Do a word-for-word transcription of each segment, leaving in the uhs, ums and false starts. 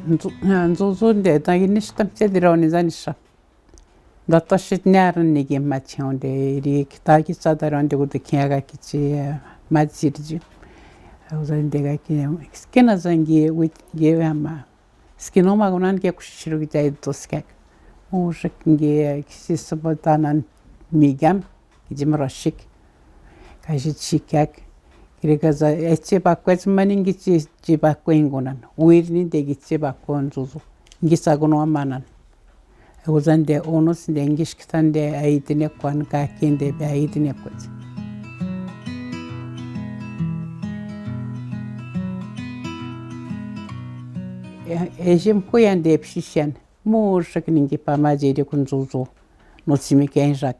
Nzu-, ah, nzuzu nde, tangi nista mtse dira oni zanisha. Nda toshi tnara niki mati onde, iri kita kita dara onde kutu kiaga kiti, eh, mati sirji. Au zande ga ki, skina zangi wit, ge ama. Skina uma kunan ke kushishiro kita ito skak. Mo shak nge, kisi sabatanan migam. Kiji mroshik. Kaji chikak. Kiri kaza, eche bakwe maningi chi, chi bakwe ingunan. Uir ni de gichi bakwe nzuzu. Ngi saguno amanan. Uzande unos de ngi shkitan de aitine kwan kakin de be aitine kwet. E, ejim kuyan de pshishan. Mo shak ningi pa majeri kun nzuzu. No tsimi ken shak.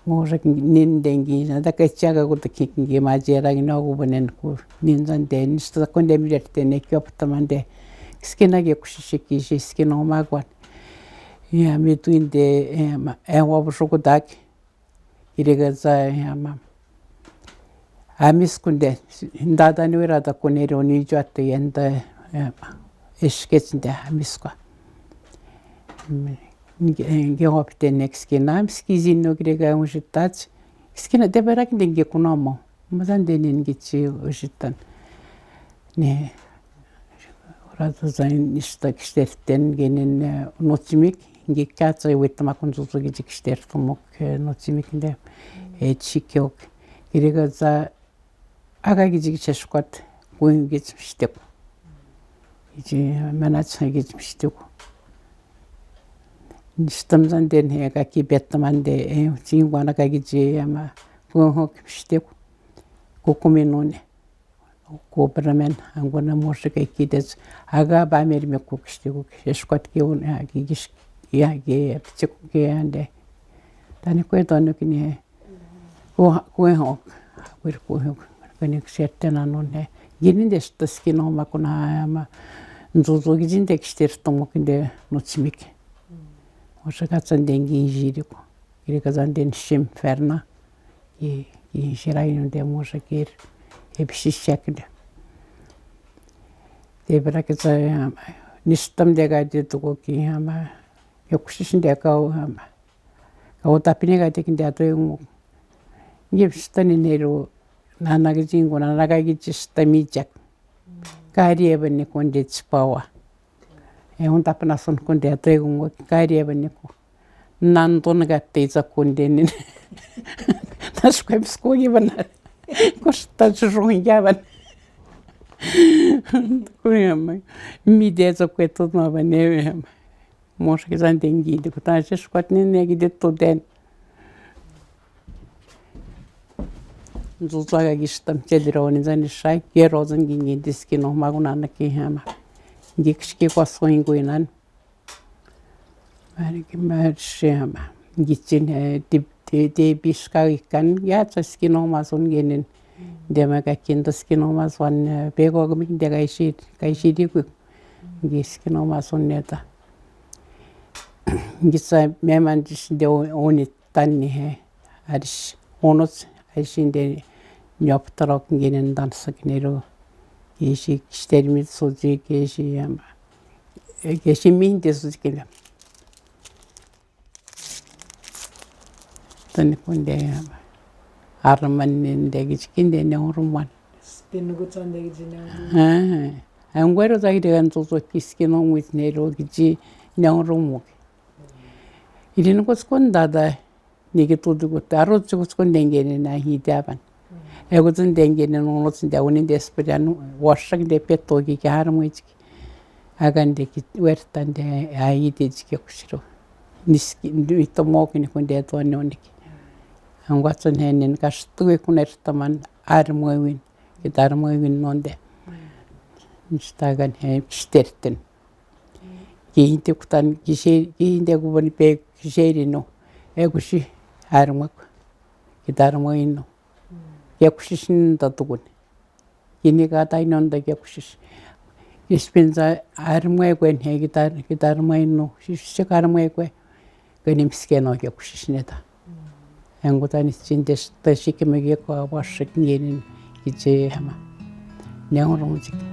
Ngo rek nin dengi, na da ka chaga ko te ki ngi ma jera ngi no ko bonen ko. Nin zan de, nista ko nde mi rete ne kio pata man de. Skina ge kushishiki, skina o magwan. Ya, mi tu inde, eh, ma, eh, wa bo shoko dak. Ire ga za, ya, ma. Amis kunde, ndada ni wira da kunere oni jwate yenda, eh, eshkets nde amis kwa. Mm, nge, nge hopite next ke nam, ski zin no grega un jitat. Skina de berak nde nge kunomo. Mazan de nen nge chi jitan. Ne, ora to zain nista ksterten genen, eh, no tsimik, nge katsa wetama kun zuzu ge ksterten mok, eh, no tsimik nde, eh, chikiok. Grega za Aka kiji kisheshkot, kuin kiji mshteko. Kiji manatsa kiji mshteko. Nistam zan den he aka ki betaman de, eh, tsingwana aka kiji ama, kuin hok mshteko. Kukuminone. Kupramen, angona morse ka kides. Aga ba mer me kuk mshteko. Kisheshkot ke un, ya, ki kish, ya, ke, pitseko ke ande. Tani kwe tono kini he. Ko, ko, ko, ko, ko, kene kserten anon he. Gini de sta skina o makuna ama. Nzuzu gizin de ksterten mo kinde no tsimik. O sa katsan de ngi jiri ko. Kiri kazan de nshim ferna. Ki, ki shira ino de mo sa kir. E pisi shak de. De bra katsa ama. Nistam de ga de to ko ki ama. Yo kusisin de ka o ama. Ka o tapine ka tekin de ato e ngok. Nge pistani nero nana kiji ngo nana ka kiji sta mijak. Kari eba ni konde tsipawa. E un tapina son konde ato e ngok kari eba ni ko. Nan ton ka te za konde ni. Nas ko em sko gi bana. Ko sta tsirong ya ban. Ko ya mai. Mi de za ko e to ma ban e. Mos ki zan dengi de kuta se skwat ne ne ki de to den. Nzuzu aga gi stam che dira oni zan shai ke ro zan gi ngi de skina o magunana ki hama. Ngi kishki kwa so ingu inan. Mari ki mar shama. Ngi chin, eh, de, de, de biska ikan ya tsa skina o mazon genen. De ma ka kin da skina o mazon, eh, bego gumi de ka ishi, ka ishi di ku. Ngi skina o mazon neta. Ngi sa meman dis de o-, oni tani he. Aris onos, aris inde nyop tarok nginen dan saknero. Kesi kister mi soji kesi ama. Kesi mi inde soji kina. Tani kunde ama. Arman ninde kisi kinde ne urumwan. Tani kutsande kisi ne urumwan. Ah. Angwero zaki de kan soso kisi kino ngwit ne ro kisi ne urumuk. Ili niko skon dada, niki tudu ko taro tsi ko skon dengene na hiti aban. E ko tsin dengene no no tsin de woni de spirian, washak de peto ki ki har mo itski. Agan de ki wertan de a ite tsi ke kusiro. Niski, ndu ito mo ki ni kun de to ne oniki. Angwa tsin henen ka stu e kun ertaman ar mo win. Ki dar mo win nonde. Nistagan he kisterten. Ki inte kutan, ki se, ki inte kuban pe, ki se rino. E kusi, armak. Ki dar mo ino. Ke kusi sin ta tukun. Kini ka ta ino nda ke kusi. Ki spinza armak kwen he ki dar, ki dar mo ino. Si, si kar mo kwen. Kani miskeno ke kusi sineta. Engu tani tsin des, ta siki mege ko wa sik nginin. Ki se hama. Ne oro mo sik.